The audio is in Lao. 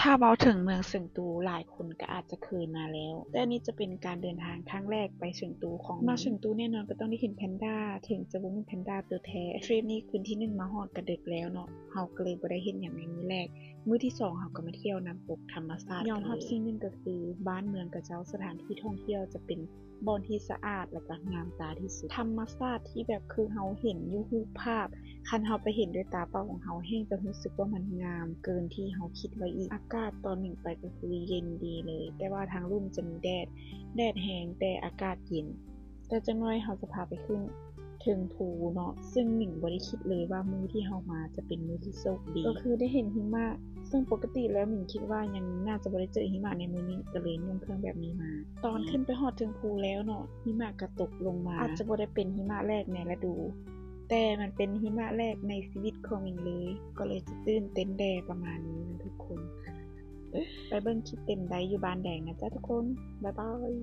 ຖ້າເວົ້າເຖິງເມືອງເຊິງຕູ ຫຼາຍຄົນກໍອາດຈະເຄີຍມາແລ້ວ, ແຕ່ນີ້ຈະເປັນການເດີນທາງຄັ້ງແລກໄປເຊິງຕູຂອງ ມາເຊິງຕູແນ່ນອນກໍຕ້ອງໄດ້ເຫັນແພນດາ, ເຖິງຈະບໍ່ແມ່ນແພນດາຕົວແທ້. ທຣິບນີ້ຄືນທີໜຶ່ງມາຮອດກໍເດິກແລ້ວເນາະ, ເຮົາກໍເລີຍບໍ່ໄດ້ເຫັນຫຍັງໃນມື້ແລກ. ມື້ທີສອງເຮົາກໍມາທ່ຽວນ້ຳຕົກທຳມະຊາດ. ຍອມຮັບສິ່ງໜຶ່ງກໍຄື ບ້ານເມືອງຂະເຈົ້າ ສະຖານທີ່ທ່ອງທ່ຽວຈະເປັນບ່ອນທີ່ສະອາດ ແລະກໍງາມຕາທີ່ສຸດ. ທຳມະຊາດທີ່ແບບຄືເຮົາເຫັນຢູ່ຮູບພາບ, ຄັນເຮົາໄປເຫັນດ້ວຍຕາເປົ່າຂອງເຮົາ ແຮ່ງຈະຮູ້ສຶກວ່າມັນງາມເກີນທີ່ເຮົາຄິດໄວ້ອີກ. ອາກາດຕອນໜຶ່ງໄປກໍຄືເຢັນດີເລີຍ, ແຕ່ວ່າທາງລຸ່ມຈະມີແດດ, ແດດແຮງແຕ່ອາກາດເຢັນ. ແຕ່ຈັກໜ້ອຍເຮົາຈະພາໄປຂຶ້ນເທິງພູເນາະ, ຊຶ່ງໜິງບໍ່ໄດ້ຄິດເລີຍວ່າມື້ທີ່ເຮົາມາຈະເປັນມື້ທີ່ໂຊກດີ, ກໍຄືໄດ້ເຫັນຫິມະ, ຊຶ່ງປົກກະຕິແລ້ວໜິງຄິດວ່າຍັງໜ້າຈະບໍ່ໄດ້ເຈີຫິມະໃນມື້ນີ້, ກໍເລີຍນຸ່ງເຄື່ອງແບບນີ້ມາ. ຕອນຂຶ້ນໄປຮອດເທິງພູແລ້ວເນາະ, ຫິມະກໍຕົກລົງມາ. ອາດຈະບໍ່ໄດ້ເປັນຫິມະແລກໃນລະດູ, ແຕ່ມັນເປັນຫິມະແລກໃນຊີວິດຂອງໜິງເລີຍ, ກໍເລີຍຈະຕື່ນເຕັ້ນແດ່ປະມານນີ້ນະທຸກຄົນ. ໄປເບິ່ງຄລິບເຕັມໄດ້ຢູ່ບ້ານແດງນະຈ້າທຸກຄົນ. ບາຍບາຍ.